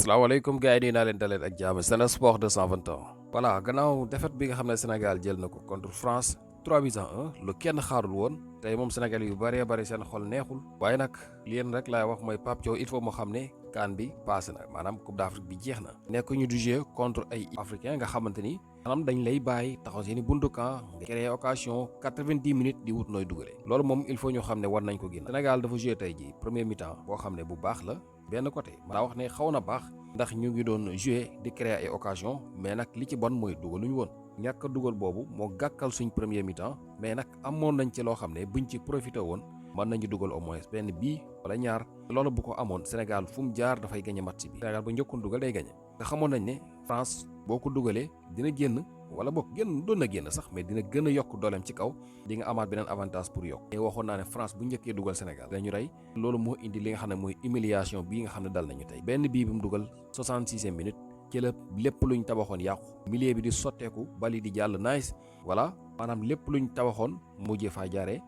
salaamaaleykum gars yi nii naa leen daleen ak jàmm Sen Sport 221 voilà gannaaw défaite bi nga xam ne Sénégal jël na ko contre France 3-1 lu kenn xaarul woon tey moom Sénégal yu bëree bëri seen xol neexul waaye nag leen rek laay wax mooy Pape Thiaw il faut mu xam ne CAN bi passé na maanaam Coupe d'Afrique bi jeex na nekk ñu du jeu contre ay africain nga xamante ni maanaam dañ lay bàyyi taxaw seeni buntu camp nga créer occasion 90 minutes di wut nooy dugale loolu moom il faut ñu xam ne war nañ ko génn Sénégal dafa joué tey ji premier mi-temps boo xam ne bu baax la benn côté maa wax ne xaw na baax ndax ñu ngi doon jouer di créer ay occasion mais nag li ci bon mooy dugaluñu woon ñàkk dugal boobu moo gàkkal suñ premier mi-temps mais nag amoon nañ ci loo xam ne buñ ci profité woon mën nañu dugal au moins benn bii wala ñaar loolu bu ko amoon Sénégal fu mu jaar dafay gañe match bi Sénégal bu njëkkoon dugal day gañe te xamoon nañ ne France boo ko dugalee dina génn wala boog génn doon na génn sax mais dina gën a yokk dooleem ci kaw di nga amaat beneen avantage pour yokk mais waxoon naa ne France bu njëkkee dugal Sénégal dañu rey loolu moo indi li nga xam ne mooy humiliation bii nga xam ne dal nañu tey benn bii bi mu dugal 66e minute ci la lépp luñ tabaxoon yàqu milieu bi di sotteeku bali di jàll nice voilà maanaam lépp luñ tabaxoon mujjee faa jaaree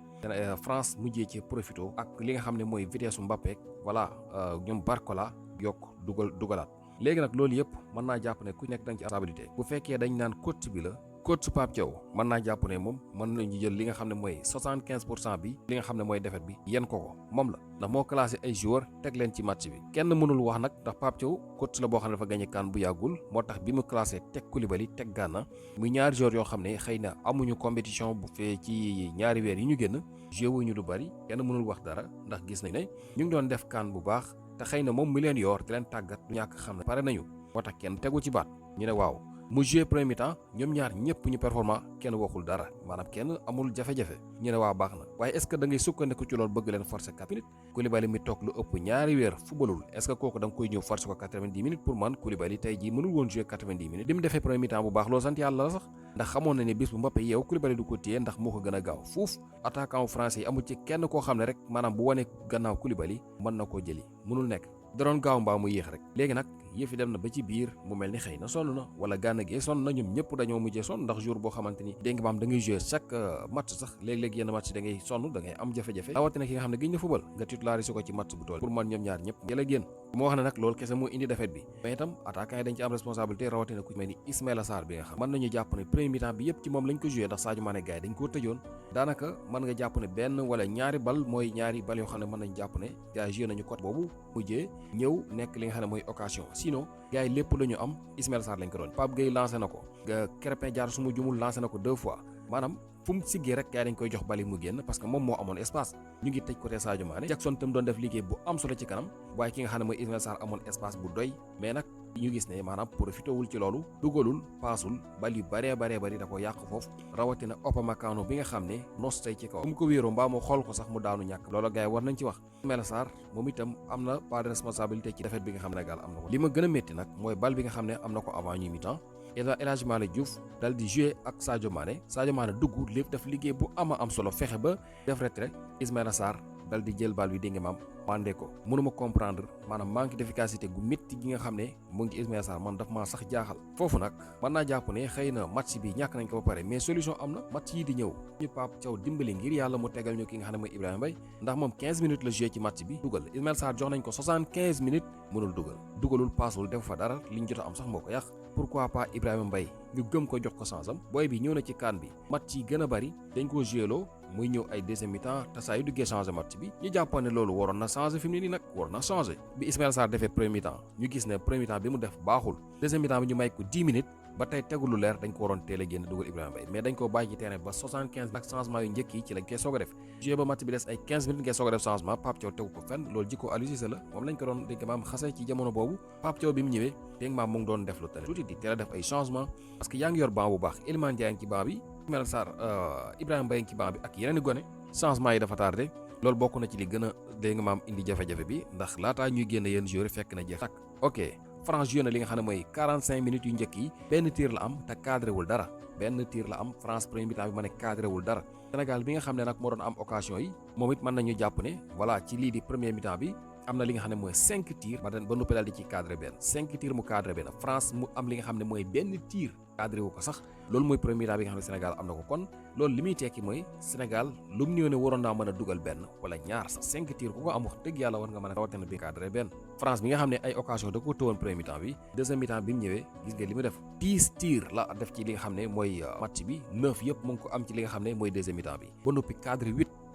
France mujjee ci profito ak li nga xam ne mooy vitesse su Mbappé voilà ñoom Barcola yokk dugalaat léegi nag loolu yëpp mën naa jàpp ne ku nekk da nga ci responsabilité bu fekkee dañ naan coach bi la coach Pape Thiaw mën naa jàpp ne moom mën nañu jël li nga xam ne mooy 75% bi li nga xam ne mooy défaite bi yen ko moom la ndax moo classé ay joueurs teg leen ci match bi kenn mënul wax nag ndax Pape Thiaw coach la boo xam ne dafa gagné CAN bu yàggul moo tax bi mu classé teg Koulibaly teg Gana muy ñaari joueurs yoo xam ne xëy na amuñu compétition bu fee ci ñaari weer yi ñu génn joué wuñu du bari kenn mënul wax dara ndax gis nañ ne ñu ngi doon def CAN bu baax te xëy na moom mi leen yor di leen tàggat du ñàkk xam ne pare nañu moo tax kenn tegu ci baat ñu ne waaw mu joué premier mi-temps ñoom ñaar ñëpp ñu performant kenn waxul dara maanaam kenn amul jafe-jafe ñu ne waa baax na waaye est-ce que da ngay sukkandiku ci loolu bëgg leen forcer 4 minutes Koulibaly mi toog lu ëpp ñaari weer fubalul est-ce que kooku da nga koy ñëw forcer ko 90 minutes pour man Koulibaly tey jii mënul woon joué 90 minutes li mu defee premier mi-temps bu baax loolu sant yàlla la sax ndax xamoon na ne bis bu Mbappé yeew Koulibaly du ko téye ndax moo ko gën a gaaw fuuf attaquant français yi amul ci kenn koo xam ne rek maanaam bu wane gannaaw Koulibaly mën na koo jëli mënul nekk da doon gaaw mbaa mu yéex rek léegi nag yëf yi dem na ba ci biir mu mel ni xëy na sonn na wala Gana Gueye sonn na ñoom ñëpp dañoo mujjee sonn ndax jour boo xamante ni dégg nga maam da ngay jouer chaque match sax léeg-léeg yenn match da ngay sonn da ngay am jafe-jafe rawatina ki nga xam ne gëj na football nga titularisé ko ci match bu tool pour man ñoom ñaar ñëpp jëla génn moo wax ne nag loolu kese moo indi défaite bi mais itam attaquant yi dañ ci am responsabilité rawatina ku mel ni Ismaïla Sarr bi nga xam mën nañu jàpp ne premier mi-temps bi yëpp ci moom lañ ko joué ndax Sadio Mané gars yi dañ koo tëjoon daanaka mën nga jàpp ne benn wala ñaari bal mooy ñaari bal yoo xam ne mën nañ jàpp ne gars yi joué nañu côté boobu mujjee ñëw nekk li nga xam ne mooy occasion sinon gars yi lépp la ñu am Ismaïla Sarr lañ ko doon Pape Gueye lancé na ko Krépin Diatta su ma jumul lancé na ko 2 fois maanaam fu mu siggee rek gars yi dañ koy jox bali mu génn parce que moom moo amoon espace ñu ngi tëj côté Sadio Mané Jackson tam doon def liggéey bu am solo ci kanam waaye ki nga xam ne mooy Ismaïla Sarr amoon espace bu doy mais nag ñu gis ne maanaam profité wul ci loolu dugalul paasul bal yu bëree bëri da ko yàq foofu rawatina Upamecano bi nga xam ne nos tey ci kaw mu ko wéeroo mbaa mu xool ko sax mu daanu ñàkk loolu gars yi war nañ ci wax Ismaïla Sarr moom itam am na part de responsabilité ci défaite bi nga xam ne Sénégal am na ko li ma gën a métti nag mooy bal bi nga xam ne am na ko avant ñuy mi-temps El Hadji Malick Diouf dal di jouer ak Sadio Mané dugg lépp def liggéey bu am solo fexe ba def retrait Ismaïla Sarr dal di jël bal bi dégg nga maam mandé ko mënuma comprendre maanaam manque d'efficacité gu métti gi nga xam ne mu ngi ci Ismaïla Sarr man daf maa sax jaaxal foofu nag mën naa jàpp ne xëy na match bi ñàkk nañ ko ba pare mais solution am na match yi di ñëw ñu Pape Thiaw dimbali ngir yàlla mu tegal ñu ki nga xam ne mooy Ibrahima Mbaye ndax moom 15 minutes la joué ci match bi dugal Ismaïla Sarr jox nañ ko 75 minutes mënul dugalul paasul def fa dara liñ jot a am sax moo ko yàq pourquoi pas Ibrahima Mbaye ñu gëm ko jox ko chance am booy bi ñëw na ci CAN bi match yi gën a bari dañ koo joué loo muy ñëw ay deuxième mi-temps te saa yu duggee changé match bi ñu jàppoon ne loolu waroon na changé fi mu ne nii nag waroon na changé bi Ismaïla Sarr defee premier mi-temps ñu gis ne premier mi-temps bi mu def baaxul deuxième mi-temps bi ñu may ko 10 minutes ba tey tegul lu leer dañ ko waroon teel a génn dugal Ibrahima Mbaye mais dañ koo bàyyi ci terrain ba 75 ak changement yu njëkk yi ci lañ koy soog a def joué ba match bi des ay 15 minutes ngay soog a def changement Pape Thiaw tegu ko fenn loolu jikko Aliou Cissé la moom lañ ko doon dégg maam xase ci jamono boobu Pape Thiaw bi mu ñëwee dégg maam mu ngi doon def lu tane tuuti di teel a def ay changement parce que yaa ngi yor banc bu baax Iliman Ndiaye ngi ci banc bi Ismaïla Sarr Ibrahima Mbaye ngi ci banc bi ak yeneen i gone changement yi dafa tardé loolu bokk na ci li gën a dégg nga maam indi jafe-jafe bi ndax laataa ñuy génn yenn joueurs fekk na jeex takk ok France joué na li nga xam ne mooy 45 minutes yu njëkk yi benn tir la am te cadré wul dara benn tir la am France premier mi-temps bi ma ne cadré wul dara Sénégal bi nga xam ne nag moo doon am occasion yi moom it mën nañu jàpp ne voilà ci lii di premier mi-temps bi am na li nga xam ne mooy 5 tirs ba noppi daal di ci cadré benn 5 tirs mu cadré benn France mu am li nga xam ne mooy benn tir cadré wu ko sax loolu mooy premier temps bi nga xam ne Sénégal am na ko kon loolu li muy tekki mooy Sénégal lu mu néew ne waroon naa mën a dugal benn wala ñaar sax 5 tirs ku ko am wax dëgg yàlla war nga mën a rawatina bi cadré benn France bi nga xam ne ay occasion da ko tëwoon premier temps bi deuxième mi-temps bi mu ñëwee gis nga li mu def 10 tirs la def ci li nga xam ne mooy match bi 9 yëpp mu ngi ko am ci li nga xam ne mooy deuxième mi-temps bi ba noppi cadré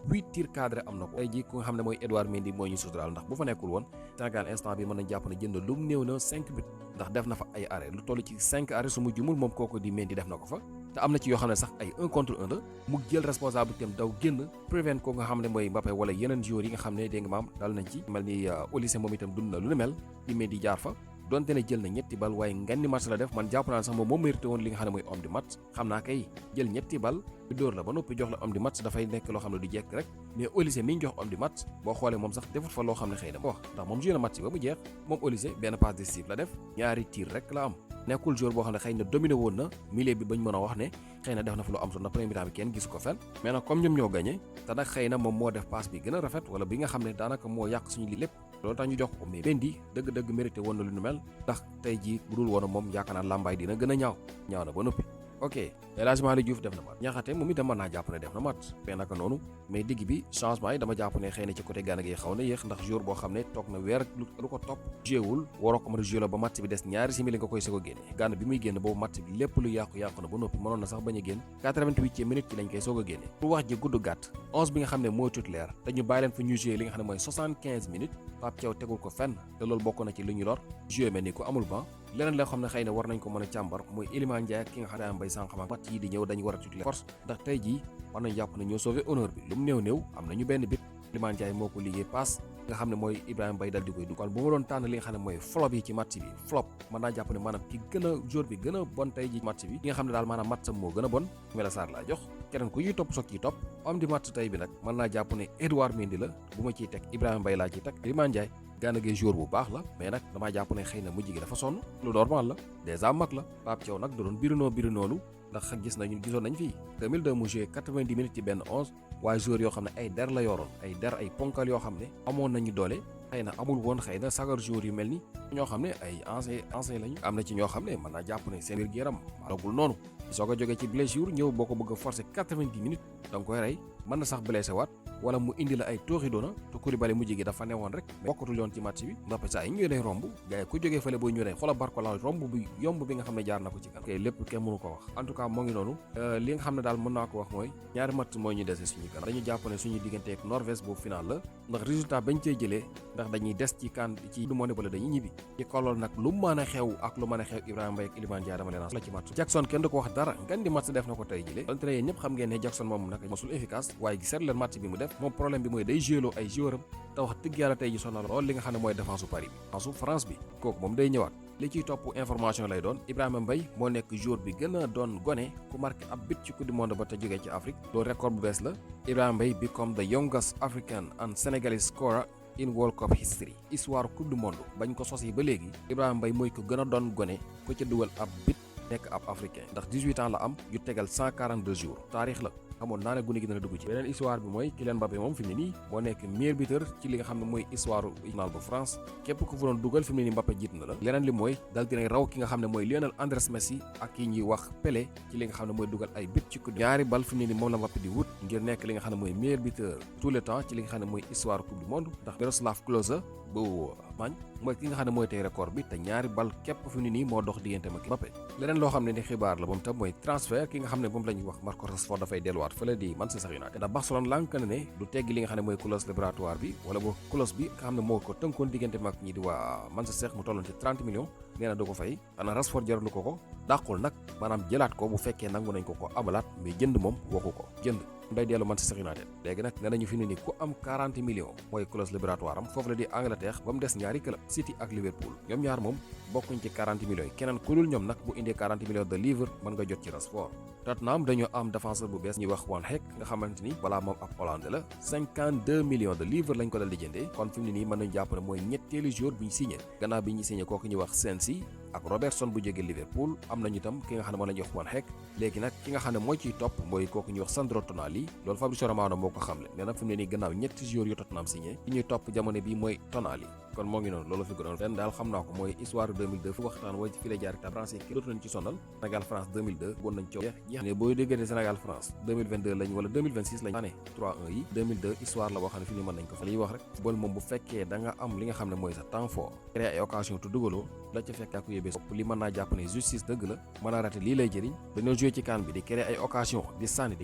8 tirs cadré am na ko tey jii ku nga xam ne mooy Edouard Mendy mooy ñu suturaal ndax bu fa nekkul woon Sénégal instant bi mën nañ jàpp ne jënd lu mu néew na 5 buts ndax def na fa ay arrêt lu toll ci 5 arrêt su mu jumul moom kooku di Mendy def na ko fa te am na ci yoo xam ne sax ay 1 contre 1 la mu jël responsabilité am daw génn prévent ko nga xam ne mooy Mbappé wala yeneen joueurs yi nga xam ne dégg nga maam dal nañ ci mel ni Olise moom itam dund na lu ne mel di Mendy jaar fa donte ne jël na ñetti bal waaye ngandi match la def man jàpp naa sax moom moo mérité woon li nga xam ne mooy homme du match xam naa kay jël ñetti bal bi dóor la ba noppi jox la homme du match dafay nekk loo xam ne du jekk rek mais Olise mi ñu jox homme du match boo xoolee moom sax defut fa loo xam ne xëy na wax ndax moom joué na match ba mu jeex moom Olise benn passe décisive la def ñaari tir rek la am nekkul joueur boo xam ne xëy na dominé woon na milieu bi bañ mën a wax ne xëy na def na fa lu am solo na premier temps bi kenn gisu ko fenn mais nag comme ñoom ñoo gagné te nag xëy na moom moo def passe bi gën a rafet wala bi nga xam ne daanaka moo yàq suñu li lépp loolu tax ñu jox ko mais Mendy dëgg-dëgg mérité woon na lu nu mel ndax tey jii bu dul woon moom yaakaar naa làmbaay dina gën a ñaaw na ba noppi ok El Hadji Malick Diouf def na match Niakhaté moom itam mën naa jàpp ne def na match mais naka noonu mais digg bi changement yi dama jàpp ne xëy na ci côté Gana Gueye xaw na yéex ndax joueur boo xam ne toog na weer lu ko topp jéewul waroo ko mën a joué la ba match bi des ñaari simili nga koy soog a génne Gana bi muy génn boobu match bi lépp lu yàqu na ba noppi mënoon na sax bañ a génn 88e minute ci lañ koy soog a génne pour wax ji gudd gàtt 11 bi nga xam ne mooy titulaire te ñu bàyyi leen fa ñu joué li nga xam ne mooy 75 minutes Pape Thiaw tegul ko fenn te loolu bokk na ci lu ñu lor joué mel ni ko amul banc leneen loo xam ne xëy na war nañ ko mën a càmbar mooy Iliman Ndiaye ak ki nga xam ne Mbaye Sankhama match yi di ñëw dañu war a titulaire force ndax tey jii war nañ jàpp ne ñoo sauvé honneur bi lu mu néew am nañu benn bit Iliman Ndiaye moo ko liggéey passe nga xam ne mooy Ibrahima Mbaye dal di koy dugal bu ma doon tànn li nga xam ne mooy flop yi ci match bi flop mën naa jàpp ne maanaam ki gën a joueur bi gën a bon tey ji match bi ki nga xam ne daal maanaam match moo gën a bon Ismaïla Sarr laa jox keneen ku ñuy topp soog ciy topp homme du match tey bi nag mën naa jàpp ne Edouard Mendy la bu ma ciy teg Ibrahima Mbaye laa ciy teg Iliman Ndiaye Gana Gueye joueur bu baax la mais nag damaa jàpp ne xëy na mujj gi dafa sonn lu normal la dèjà mag la Pape Thiaw nag da doon birinoolu ndax gisoon nañ fii 2002 mu joué 90 minutes ci benn 11 waaye joueur yoo xam ne ay der la yoroon ay ponkal yoo xam ne amoon nañu doole xëy na amul woon xëy na sagar joueur yu mel ni ñoo xam ne ay ancien lañu am na ci ñoo xam ne mën naa jàpp ne seen wér-gu-yaram dogul noonu soo ko jógee ci blessure ñëw boo ko bëgg a forcer 90 minutes da nga koy rey mën na sax blessé waat wala mu indi la ay tooxi doona te Koulibaly mujj gi dafa newoon rek bokkatul yoon ci match bi ndax saa yi ñu lay romb gars yi ku jógee fële boo ñu lay xoolal Barcola romb bu yomb bi nga xam ne jaar na ko ci kanam kay lépp kenn mënu ko wax en tout cas moo ngi noonu li nga xam ne daal mën naa ko wax mooy ñaari match mooy ñu dese suñu kanam dañu jàpp ne suñu digganteek Norvège boobu final la ndax résultat bañ cey jëlee ndax dañuy des ci kan ci du moo ne bala dañuy ñibbi ci kolool nag lu mën a xew ak lu mën a xew Ibrahima Mbaye ak Iliman Ndiaye dama leen la ci match Jackson kenn du ko wax dara ngan di match def na ko tey jëlee donte ne yéen ñëpp xam ngeen ne Jackson moom nag mosul efficace waaye gi seet leen match bi mu def moom problème bi mooy day jéloo ay joueuram te wax dëgg yàlla tey ji sonal lool li nga xam ne mooy défense su Paris bi défense su France bi kooku moom day ñëwaat li ciy topp information lay doon Ibrahima Mbaye moo nekk joueur bi gën a doon gone ku marqué ab but ci coupe du monde ba te jógee ci Afrique loolu record bu bees la Ibrahima Mbaye become the youngest African and Senegalese scorer in World Cup history histoire coupe du monde bañ ko sos yi ba léegi Ibrahima Mbaye mooy ko gën a doon gone ku ca dugal ab but nekk ab africain ndax 18 ans la am yu tegal 142 jours taarix la xamoon naa ne gune gi dana dugg ci beneen histoire bi mooy Kylian Mbappé moom fi mu ne nii moo nekk meilleur buteur ci li nga xam ne mooy histoire national bu France képp ku fa doon dugal fi mu ne nii Mbappé jiit na la leneen li mooy dal dinañ raw ki nga xam ne mooy Lionel Andrés Messi ak ki ñuy wax Pelé ci li nga xam ne mooy dugal ay but ci coupe ñaari bal fi mu ne nii moom la Mbappé di wut ngir nekk li nga xam ne mooy meilleur buteur tout le temps ci li nga xam ne mooy histoire coupe du monde ndax Miroslav Klose bu Allemagne mooy ki nga xam ne mooy tey record bi te ñaari bal képp fi mu ne nii moo dox diggante ak Mbappé leneen loo xam ne ni xibaar la moom tam mooy transfert ki nga xam ne moom la ñuy wax Marcus Rashford dafay delluwaat fële di Manchester United ndax Barcelone lànk na ne du teggi li nga xam ne mooy clause libératoire bi wala boo clause bi nga xam ne moo ko tënkoon diggante ak ñi di waa Manchester mu tolloon ci 30 millions nee na du ko fay xanaa Rashford jaralu ko dàqul nag maanaam jëlaat ko bu fekkee nangu nañ ko abalaat mais jënd moom waxu ko jënd day dellu Manchester United léegi nag nee nañu fi ne ni ku am 40 millions mooy clause libératoire am foofu la di Angleterre ba mu des ñaari club City ak Liverpool ñoom ñaar moom bokkuñ ci 40 millions yi keneen ku dul ñoom nag bu indee 40 millions de livres mën nga jot ci Rashford Tottenham dañoo am défenseur bu bees ñuy wax Van Hecke nga xamante ni balaa moom ab Hollandais la 52 millions de livres lañ ko dal di jëndee kon fi mu ne nii mën nañu jàpp ne mooy ñetteelu joueur bi ñu signé gannaaw bi ñu signé kooku ñuy wax Sensi ak Robertson bu jógee Liverpool am nañu itam ki nga xam ne moo la ñuy wax Van Hecke. léegi nag ki nga xam ne mooy ciy topp mooy kooku ñuy wax Sandro Tonali loolu Fabrizio Romano moo ko xamle nee na fi mu ne nii gannaaw ñetti joueurs yu Tottenham signé ki ñuy topp jamono bi mooy Tonali kon moo ngi noonu loolu fi gënoon ren daal xam naa ko mooy histoire 2002 fu waxtaan woo ci fi la jaar itam français ki dootu nañ ci sonal Sénégal France 2002 bon nañ coow jeex ne booy déggee Sénégal France 2022 lañ wala 2026 lañ année 3-1 yi 2002 histoire la boo xam ne fi ni mën nañ ko fa liy wax rek bool moom bu fekkee da nga am li nga xam ne mooy sa temps fort créer ay occasion te dugaloo la ca fekk ak yóbbee sopp li mën naa jàpp ne justice dëgg la mën a raté lii lay jëriñ dañoo joué ci CAN bi di créer ay occasion di sànni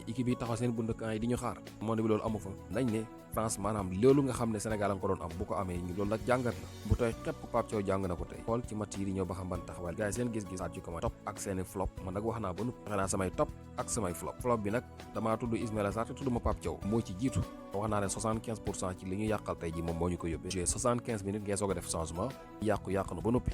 équipe yi taxaw seen bund camp yi di ñu xaar monde bi loolu amu fa nañ ne France maanaam loolu nga xam ne Sénégal nga ko doon am bu ko amee ñu loolu nag jàngat la bu tooy xepp Pape Thiaw jàng na ko tey xool ci match yi di ñëw ba xam ban taxawal gars yi seen gis-gis ci comment top ak seeni flop man nag wax naa ba nupp naa samay top ak samay flop bi nag damaa tudd Ismaïla Sarr te tudd ma Pape Thiaw moo ci jiitu wax naa ne 75% ci li ñu yàqal tey ji moom moo ñu ko yóbbee joué 75 minutes ngay soog a def changement yàqu na ba noppi